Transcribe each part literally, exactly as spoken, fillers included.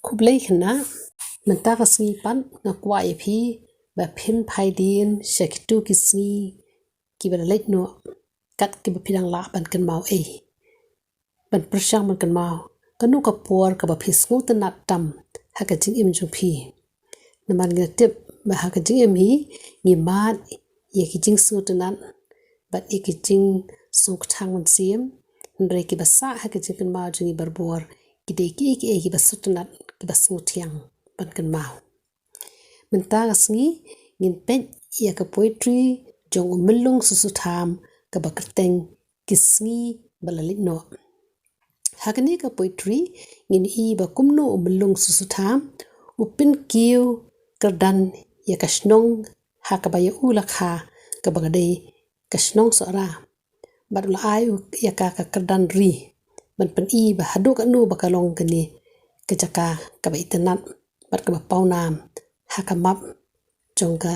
Khublei khynnah, mynta ka sngi pat nga kwah ïa phi ba phin phai dien sha kito ki sngi kiba la leit noh, kat kiba phi dang lah ban kynmaw ei. Ban pyrshang ban kynmaw kano ka por kaba phi sngewtynnat tam ha ka jingim jong phi. Namar ngi la tip ba ha ka jingim hi ngi mad ïa ki jingsngewtynnat bad ïa ki jingsngewkthang mynsiem, hynrei kiba sah ha ka jingkynmaw jong ngi barabor ki dei kiei kiei kiba sngewtynnat, kiba sngewthiang ban kynmaw. Mynta ka sngi ngin peit ïa ka poetry jong u Myllung Susutham kaba kyrteng Ki Sngi Ba La Leit Noh. Ha kane ka poetry ngin ïohi ba kumno u Myllung Susutham u pynkiew kyrdan ïa ka shnong ha kaba ïa u la kha, kaba ka dei ka shnong Sohra. Bad u la ai ïa ka ka kyrdan ri ban pyni ba haduh katno ba ka long kane ka jaka kaba itynnat bad kaba pawnam ha ka map jong ka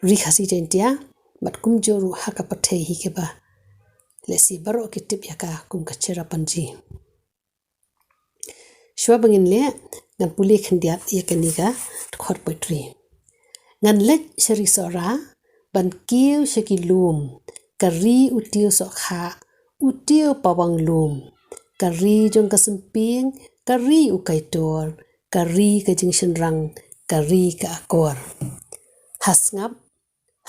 Ri Khasi Jaiñtia bad kumjuh ruh ha ka pyrthei hi kaba lehse baroh ki tip ïa ka kum ka Cherrapunji. Shuwa ba ngin leh, ngan pule khyndiat ïa kane ka dkhot poetry. Ngan leit sha ri Sohra ban kiew sha ki lum, ka ri u tiew sohkhah, u tiew pawang lum, ka ri jong ka sympieng, ka ri u kaitor, ka ri ka jingshynrang, ka ri ka akor. Ha sngap,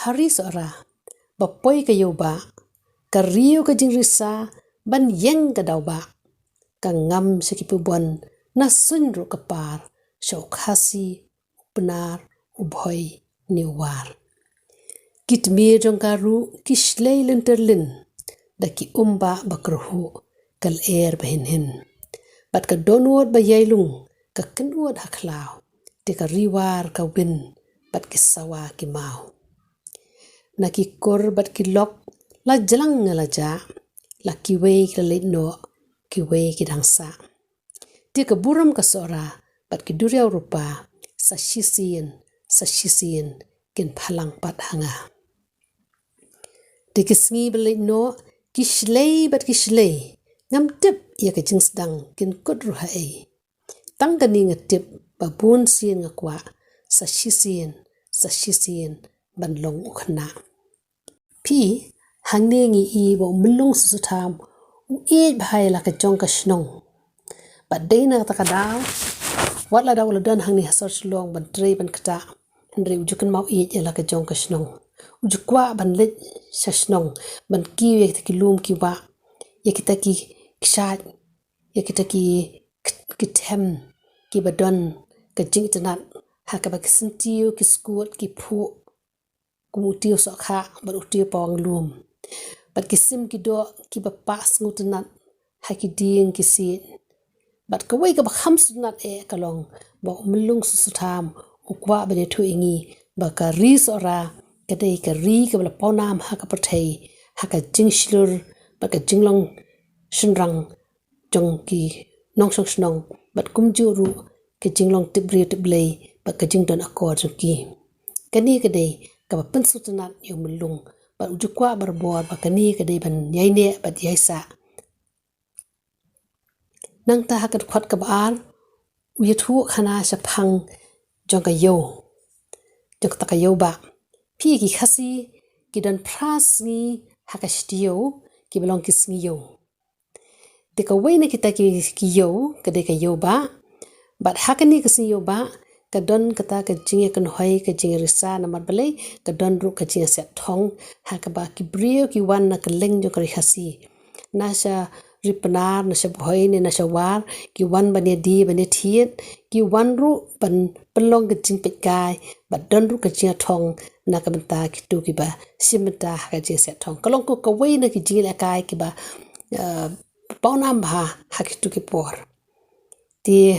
ha ri Sohra ba poi ka ïew bah, ka riew ka jingrisa ban ïeng ka daw bah. Ka ngam sha ki pubon, na suiñ ruh ka par, sha u Khasi, u Pnar, u Bhoi ne u War. Ki tmier jong ka ruh ki shlei lynter lyn da ki um bah ba kyrhuh, ka lyer ba hin hin. Bad ka dohnud ba ïailung, ka kynnud ha khlaw, te ka ri War ka win bad ki sawa ki maw. Na ki kur bad ki lok la jlang nga la jah, la kiwei ki la leit noh, kiwei ki dang sah. Te ka burom ka Sohra bad ki duriaw rupa sa shisien, sa shisien kin phalang pat ha nga. Te ki sngi ba leit noh, ki shlei bad ki shlei, ngam tip ïa ka jingsdang kin kut ruh ha ei. Tang kane nga tip ba bun sien nga kwah sa shisien, sa shisien ban long u khynnah. Phi, hangne ngi i ba u Myllung Susutham u ïeit bha ïa la ka jong ka shnong. Bad dei na kata ka daw, wat la daw u la don hangne ha sor Shillong ban trei ban ktah, hynrei u ju kynmaw ïeit ïa la ka jong ka shnong. U ju kwah ban leit sha shnong ban kiew ïa kita ki lum ki wah, ïa kita ki kshaid, ïa kita ki, ki them kiba don ka jingitynnat, ha kaba ki syntiew ki skud ki phuh kum u tiew sohkhah bad u tiew pawang lum. Bad ki sim ki doh kiba pah sngewtynnat ha ki dieng ki siej. Bad kawei kaba kham sngewtynnat eh ka long ba u Myllung Susutham u kwah ban ïathuh ïa ngi ba ka ri Sohra ka dei ka ri kaba la pawnam ha ka pyrthei ha ka jingshlur bad ka jinglong shynrang jong ki nongshong shnong bad kumjuh ruh ka jinglong tip briew tip Blei bad ka jingdon akor jong ki. Kane ka dei kaba pynsngewtynnat ïa u Myllung bad u ju kwah barabor ba kane ka dei ban ïaineh bad ïaisah. Nangta ha ka dkhot kaba ar u ïathuh khana shaphang jong ka ïew, jong kata ka ïew bah. Phi, ki Khasi ki don phra sngi ha ka shi taïew kiba long ki sngi ïew. Te kawei na kita ki, ki ïew ka dei ka ïew bah. Bad ha kane ka sngi ïew bah ka don kata ka jingïakynhoi, ka jingïarisa, namar balei, ka don ruh ka jingïasiat thong ha kaba ki briew ki wan na kylleng jong ka ri Khasi, na sha ri Pnar, na sha Bhoi ne na sha War, ki wan ban ïadie ban ïathied, ki wan ruh ban pynlong ka jingpeit kai bad don ruh ka jingïathong na ka bynta kito kiba shim bynta ha ka jingïasiat thong. Ka long ko kawei na ki jingïalehkai kiba, eh, pawnam bha ha kito ki por. Te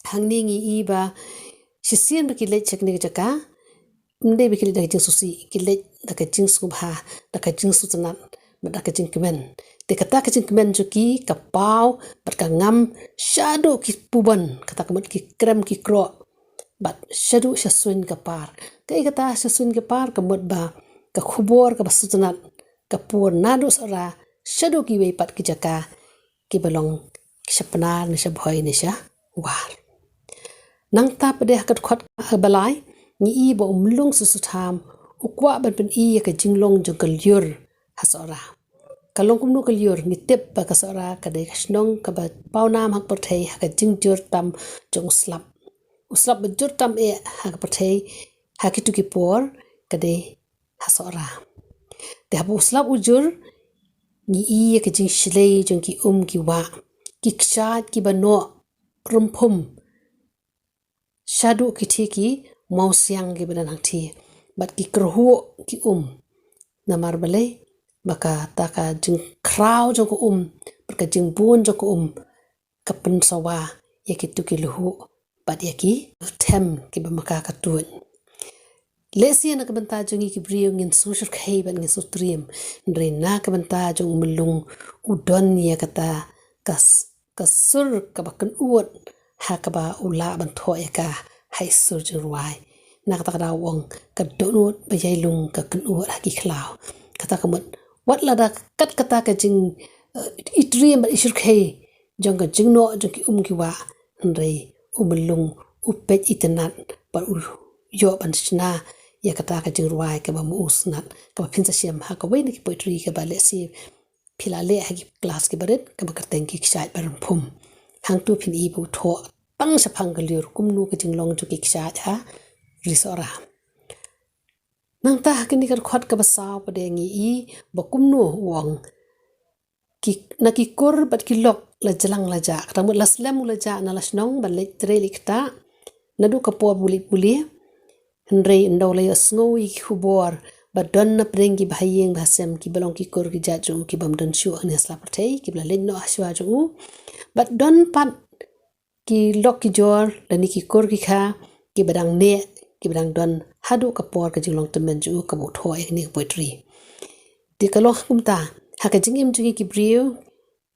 hangne ngi i ba shisien ba ki leit sha kane ka jaka, ym dei ba ki leit da ka jingsngewsih, ki leit da ka jingsngewbha, da ka jingsngewtynnat bad da ka jingkmen. Te kata ka jingkmen jong ki ka paw bad ka ngam shaduh ki pubon, kata ka mut ki krem ki kroh, bad shaduh sha suiñ ka par. Kaei kata sha suiñ ka par? Ka mut ba ka khubor kaba sngewtynnat ka pur naduh Sohra shaduh kiwei pat ki jaka kiba long sha Pnar ne sha Bhoi ne sha War. Nangta pat de ha ka dkhot kaba lai, ngi i ba u Myllung Susutham u kwah ban pyni ïa ka jinglong jong ka lyiur ha Sohra. Ka long kumno ka lyiur? Ngi tip ba ka Sohra ka dei ka shnong kaba pawnam ha ka pyrthei ha ka jingjur tam jong u slap. U slap ba jur tam eh ha ka pyrthei ha kitu ki por ka dei ha Sohra. Te haba u slap u jur, ngi i ïa ka jingshlei jong ki um ki wah, ki kshaid kiba noh rymphum shaduh ki thie ki mawsiang kiba don hangthie, bad ki kyrhuh ki um. Namar balei? Ba kata ka jingkhraw jong ka um bad ka jingbun jong ka um ka pynsawa ïa kitu ki lhuh bad ïa ki them kiba ma ka ka tuid. Lehse na ka bynta jong ngi ki briew ngin shu shyrkhei bad ngin shu triem, hynrei na ka bynta jong u Myllung, u don ïa kata ka s-, ka sur kaba kynud ha kaba u lah ban thoh ïa ka ha i sur jingrwai. Na kata ka daw u ong, ka dohnud ba ïai lung ka kynud ha ki khlaw. Kata ka mut, wat lada kat kata ka jing, eh, i triem bad i shyrkhei jong ka jingnoh jong ki um ki wah, hynrei u Myllung u peit itynnad bad u ïoh ban shna ïa kata ka jingrwai kaba ma u sngap, kaba phin sa shem ha kawei na ki poetry kaba lehse phi la leh ha ki klas kiba rit, kaba kyrteng Ki Kshaid Ba Rymphum. Hangto phin i ba u thoh tang shaphang ka lyiur kumno ka jinglong jong ki kshaid ha ri Sohra. Nangta ha kane ka dkhot kaba saw pat de ngi i ba kumno u ong, ki, na ki kur bad ki lok la jlang la jah. Kata mut la slem u la jah na la shnong ban leit trei leit ktah, naduh ka por ba u leit pule. Hynrei ynda u la ïohsngew ïa ki khubor ba don na pdeng ki bahaïing bahasem kiba long ki kur ki jait jong u kibym don shuh ha kane ka sla pyrthei, kiba la leit noh ha shuwa jong u. Bad don pat ki lok ki jor lane ki kur ki kha kiba dang neh, kiba dang don haduh ka por ka jinglong tymmen jong u kaba u thoh ïa kane ka poetry. Te ka long kumta, ha ka jingim jong ngi ki briew,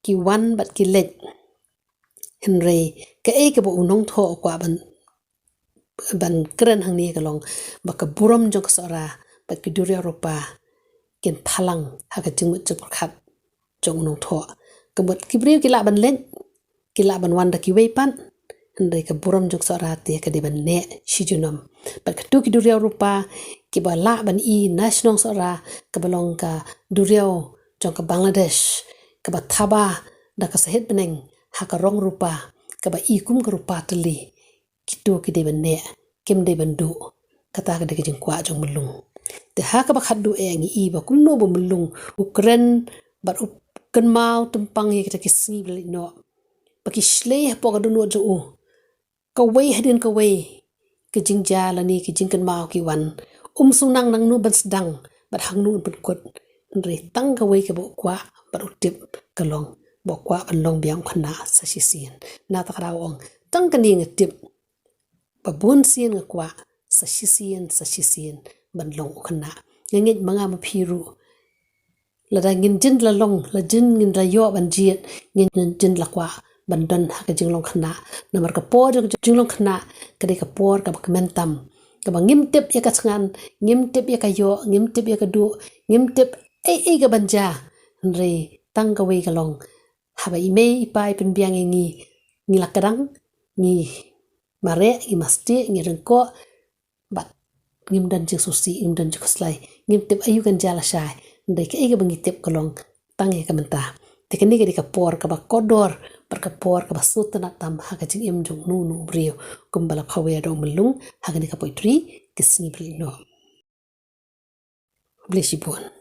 ki wan bad ki leit. Hynrei kaei kaba u nongthoh u kwah ban, ban kren hangne ka long ba ka burom jong ka Sohra bad ki duriaw rupa kin phalang ha ka jingmut jingpyrkhat jong u nongthoh. Ka mut ki briew ki lah ban leit, ki lah ban wan da kiwei pat, hynrei ka burom jong ka Sohra te ka dei ban neh shi junom. Bad katu ki duriaw rupa kiba lah ban i na shnong Sohra, kaba long ka duriaw jong ka Bangladesh, kaba thaba da ka sahit bneng ha ka rong rupa, kaba i kum ka rupa tylli, kitu ki dei ban neh, kim dei ban duh. Kata ka dei ka jingkwah jong u Myllung. Te ha kaba khatduh eh ngi i ba kumno ba u Myllung u kren bad u kynmaw tympang ïa kita ki sngi ba la leit noh, ba ki shlei hapoh ka dohnud jong u, kawei hadien kawei ka jingjia lane ki jingkynmaw ki wan. Um shu nang nangno ban sdang bad hangno un pynkut. Hynrei tang kawei kaba u kwah bad u tip ka long ba u kwah ban long biang u khynnah sa shisien. Na kata ka daw u ong, tang kane nga tip, ba bun sien nga kwah sa shisien, sa shisien ban long u khynnah. Nga ngeit ma nga ma phi ruh, lada ngin jin la long, la jin ngin la ïoh ban jied, ngin jin la kwah ban don ha ka jinglong khynnah. Namar ka por jong ka jinglong khynnah ka dei ka por kaba kmen tam, kaba ngim tip ïa ka thngan, ngim tip ïa ka ïoh, ngim tip ïa ka duh, ngim tip ei ei ka ban jia. Hynrei tang kawei ka long, haba i mei i pa i pynbiang ïa ngi, ngi la kdang, ngi mareh, ngi mastieh, ngi ryngkoh, bad ngim don jingsngewsih, ngim don jingkhuslai, ngim tip aïu kan jia lashai. Hynrei kaei kaba ngi tip ka long tang ïa ka mynta. Te kane ka dei ka por kaba kordor bad ka por kaba sngewtynnad tam ha ka jingim jong uno uno u briew, kumba la phawer da u Myllung ha kane ka poetry Ki Sngi Ba Leit Noh. Khublei shibun.